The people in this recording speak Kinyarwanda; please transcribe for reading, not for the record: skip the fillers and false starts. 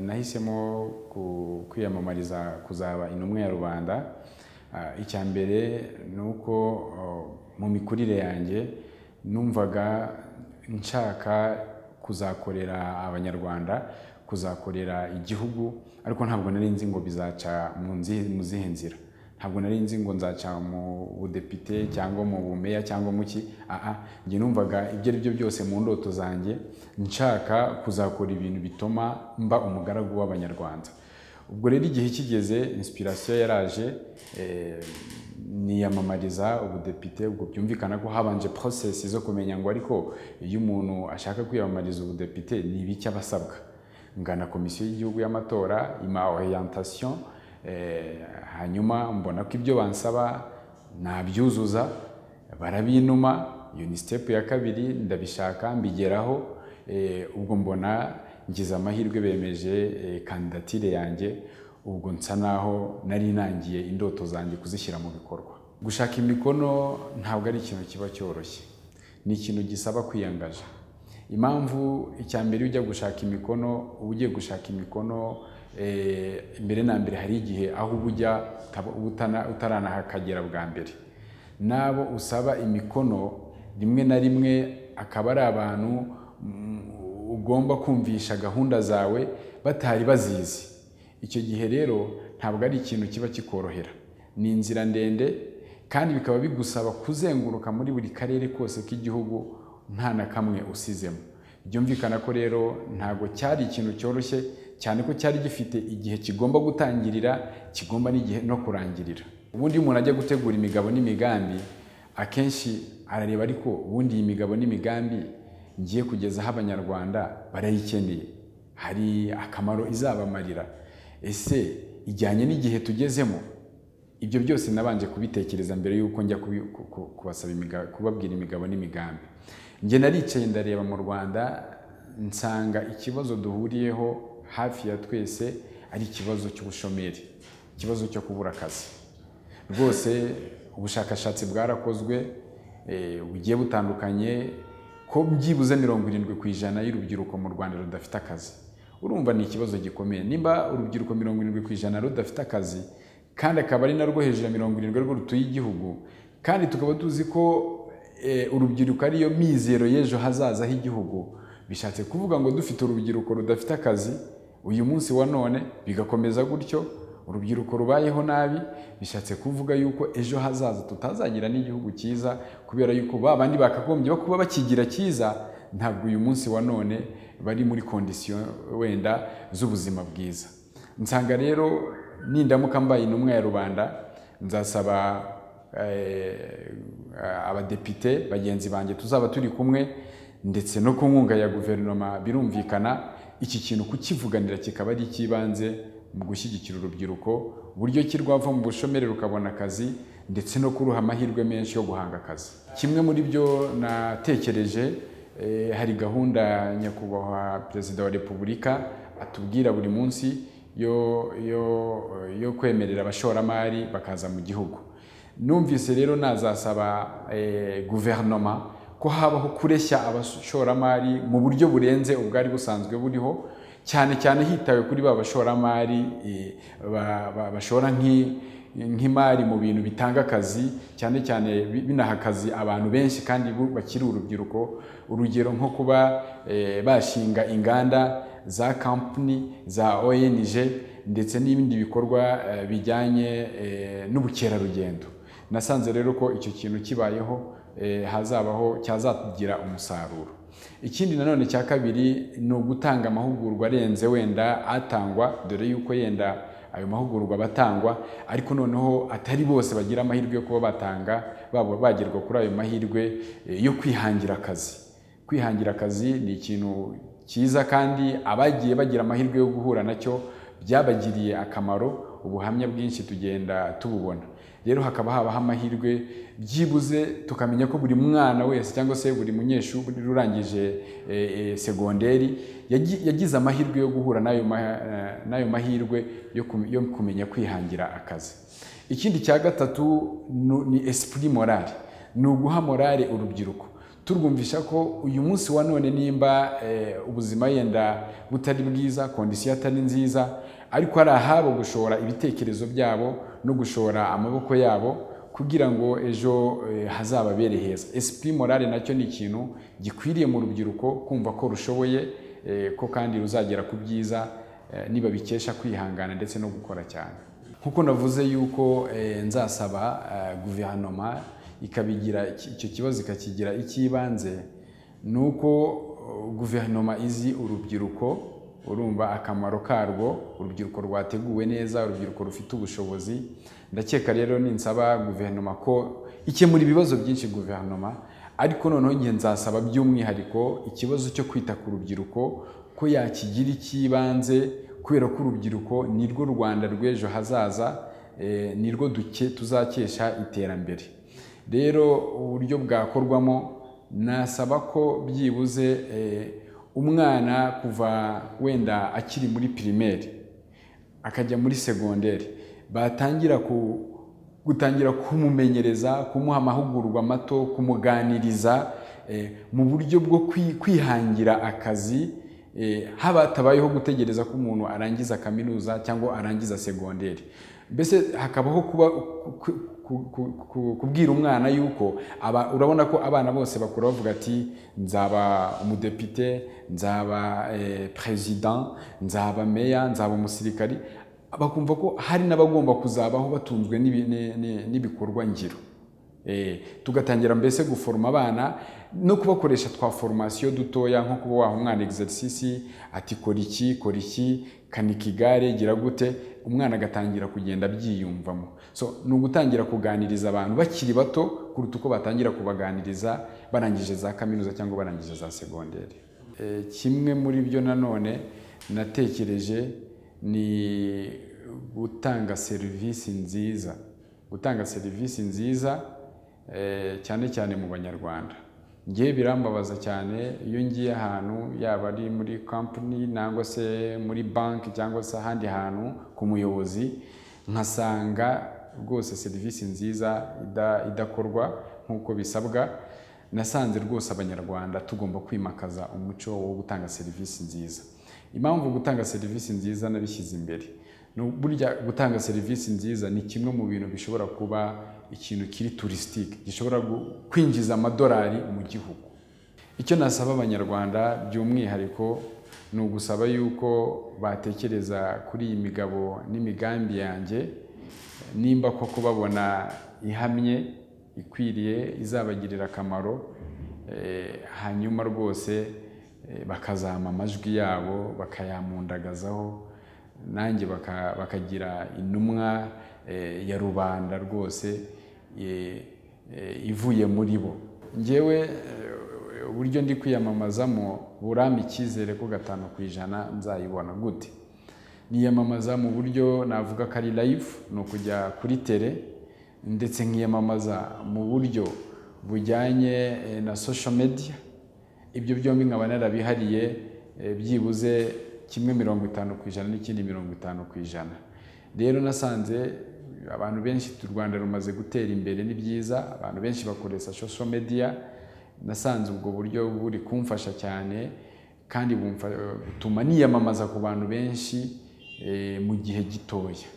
Nahisemo kwiyamamariza kuzaba intumwa ya rubanda. Icya mbere ni uko mu mikurire yanjye numvaga nshaka kuzakorera Abanyarwanda, kuzakorera igihugu, ariko ntabwo nari nzi ngo bizaca mu zihe nzira. Ntabwo nari nzi ngo nzaca mu budepite cyangwa mu bumeya cyangwa mu ki. Njye numvaga ibyo ari byo byose mu ndoto zanjye nshaka kuzakora ibintu bituma mba umugaragu w'Abanyarwanda. Ubwo rero igihe kigeze inspiration yaraje, niyamamariza ubudepite. Ubwo byumvikana ko habanje process zo kumenya ngo ariko iyo umuntu ashaka kwiyamamariza ubudepite ni ibiki abasabwa. Ngana komisiyo y'igihugu y'amatora ima orientation, hanyuma mbona ko ibyo bansaba nabyuzuza, barabinuma. Iyo ni step ya kabiri, ndabishaka mbigeraho. Ubwo mbona ngize amahirwe bemeje kandidatire yanjye. Ubwo nsa naho nari nangiye indoto zanjye kuzishyira mu bikorwa. Gushaka imikono ntabwo ari ikintu kiba cyoroshye, ni ikintu gisaba kwiyangaja. Impamvu icya mbere ujya gushaka imikono, uba ugiye gushaka imikono mbere na mbere hari igihe aho uba ujya utaranahakagera bwa mbere. N'abo usaba imikono rimwe na rimwe akaba ari abantu ugomba kumvisha gahunda zawe batari bazizi. Icyo gihe rero ntabwo ari ikintu kiba kikorohera, ni inzira ndende kandi bikaba bigusaba kuzenguruka muri buri karere kose k'igihugu nta na kamwe usizemo. Byumvikana ko rero ntabwo cyari ikintu cyoroshye, cyane ko cyari gifite igihe kigomba gutangirira, kigomba n'igihe no kurangirira. Ubundi umuntu ajya gutegura imigabo n'imigambi akenshi arareba ariko ubundi iyi migabo n'imigambi ngiye kugezaho Abanyarwanda barayikeneye, hari akamaro izabamarira, ese ijyanye n'igihe tugezemo? Ibyo byose nabanje kubitekereza mbere yuko njya kubasaba kubabwira imigabo n'imigambi. Njye naricaye ndareba mu Rwanda nsanga ikibazo duhuriyeho hafi ya twese ari ikibazo cy'ubushomeri, ikibazo cyo kubura akazi. Rwose ubushakashatsi bwarakozwe bugiye butandukanye ko byibuze 70% y'urubyiruko mu Rwanda rudafite akazi. Urumva ni ikibazo gikomeye. Nimba urubyiruko 70% rudafite akazi kandi akaba ari narwo hejuru ya 70 rwo rutuye igihugu, kandi tukaba tuzi ko urubyiruko ariyo mizero y'ejo hazaza h'igihugu, bishatse kuvuga ngo dufite urubyiruko rudafite akazi uyu munsi wa none bigakomeza gutyo, urubyiruko rubayeho nabi, bishatse kuvuga yuko ejo hazaza tutazagira n'igihugu cyiza, kubera yuko ba bandi bakagombye kuba bakigira cyiza ntabwo uyu munsi wa none bari muri condition wenda z'ubuzima bwiza. Nsanga rero nindamuka mbaye intumwa ya rubanda nzasaba abadepite bagenzi banjye tuzaba turi kumwe, ndetse no ku nkunga ya guverinoma birumvikana, iki kintu kukivuganira kikaba ari icy'ibanze mu gushyigikira urubyiruko, uburyo ki rwava mu bushomeri rukabona akazi, ndetse no kuruha amahirwe menshi yo guhanga akazi. Kimwe muri byo natekereje, hari gahunda Nyakubahwa Perezida wa Repubulika atubwira buri munsi yo kwemerera abashoramari bakaza mu gihugu. Numvise rero nazasaba guverinoma ko habaho kureshya abashoramari mu buryo burenze ubwari busanzwe buriho, cyane cyane hitawe kuri ba bashoramari bashora nk'imari mu bintu bitanga akazi, cyane cyane binaha akazi abantu benshi kandi bakiri urubyiruko. Urugero nko kuba bashinga inganda za company za ONG ndetse n'ibindi bikorwa bijyanye n'ubukerarugendo. Nasanze rero ko icyo kintu kibayeho hazabaho cyazagira umusaruro. Ikindi nanone cya kabiri ni ugutanga amahugurwa arenze wenda atangwa, dore yuko yenda ayo mahugurwa batangwa ariko noneho atari bose bagira amahirwe yo kuba batanga bagerwa kuri ayo mahirwe yo kwihangira akazi. Kwihangira akazi ni ikintu cyiza kandi abagiye bagira amahirwe yo guhura nacyo byabagiriye akamaro, ubuhamya bwinshi tugenda tububona. Rero hakaba habaho amahirwe byibuze tukamenya ko buri mwana wese cyangwa se buri munyeshuri urangije segonderi yagize amahirwe yo guhura n'ayo mahirwe yo kumenya kwihangira akazi. Ikindi cya gatatu ni esprit morale, ni uguha morale urubyiruko. Turwumvisha ko uyu munsi wa none nimba ubuzima yenda butari bwiza, condition atari nziza, ariko ari ahabo gushora ibitekerezo byabo no gushora amaboko yabo kugira ngo ejo hazababere heza. Esprit morale nacyo ni ikintu gikwiriye mu rubyiruko, kumva ko rushoboye, ko kandi ruzagera ku byiza niba bikesha kwihangana ndetse no gukora cyane. Nkuko navuze yuko nzasaba guverinoma ikabigira icyo kibazo ikakigira icy'ibanze, nuko guverinoma izi urubyiruko, urumva akamaro karwo, urubyiruko rwateguwe neza, urubyiruko rufite ubushobozi. Ndakeka rero ninsaba guverinoma ko ikemura ibibazo byinshi guverinoma, ariko noneho ngiye nzasaba by'umwihariko ikibazo cyo kwita ku rubyiruko ko yakigira icy'ibanze, kubera ko urubyiruko nirwo Rwanda rw'ejo hazaza, nirwo duke tuzakesha iterambere. Rero uburyo bwakorwamo, nasaba ko byibuze umwana kuva wenda akiri muri primaire akajya muri secondaire, batangira gutangira kumumenyereza, kumuha amahugurwa mato, kumuganiriza mu buryo bwo kwihangira akazi, haba hatabayeho gutegereza ko umuntu arangiza kaminuza cyangwa arangiza secondaire. Mbese hakabaho kuba kubwira umwana yuko urabona ko abana bose bakura bavuga ati nzaba umudepite, nzaba president, nzaba meya, nzaba umusirikari, bakumva ko hari n'abagomba kuzabaho batunzwe n'ibikorwa ngiro. Tugatangira mbese guforoma abana no kubakoresha twa formation dutoya, nko kuba waha umwana exercice ati kora iki, kora iki, kanika igare, gira gute, umwana agatangira kugenda abyiyumvamo. So ni ugutangira kuganiriza abantu bakiri bato kuruta uko batangira kubaganiriza barangije za kaminuza cyangwa barangije za secondaire. Kimwe muri byo nanone natekereje ni gutanga serivisi nziza, gutanga serivisi nziza cyane cyane mu Banyarwanda. Ngiye birambabaza cyane iyo ngiye ahantu, yaba ari muri company nangwa se muri banki cyangwa se ahandi hantu ku muyobozi, nkasanga rwose serivisi nziza idakorwa nk'uko bisabwa. Nasanze rwose Abanyarwanda tugomba kwimakaza umuco wo gutanga serivisi nziza. Impamvu gutanga serivisi nziza nabishyize imbere, burya gutanga serivisi nziza ni kimwe mu bintu bishobora kuba ikintu kiri touristique, gishobora kwinjiza amadolari mu gihugu. Icyo nasaba Abanyarwanda by'umwihariko ni ugusaba yuko batekereza kuri iyi migabo n'imigambi yanjye, nimba koko babona ihamye ikwiriye izabagirira akamaro, hanyuma rwose bakazama amajwi yabo bakayamundagazaho, nanjye bakagira intumwa ya rubanda rwose ivuye muri bo. Njyewe uburyo ndi kwiyamamazamo burampa icyizere ko 5% nzayibona. Gute? Niyamamaza mu buryo navuga ko ari live, ni ukujya kuri tele, ndetse nkiyamamaza mu buryo bujyanye na social media. Ibyo byombi nkaba narabihariye byibuze kimwe 50% n'ikindi 50%. Rero nasanze abantu benshi, u Rwanda rumaze gutera imbere, ni byiza, abantu benshi bakoresha social media. Nasanze ubwo buryo buri kumfasha cyane kandi butuma niyamamaza ku bantu benshi mu gihe gitoya.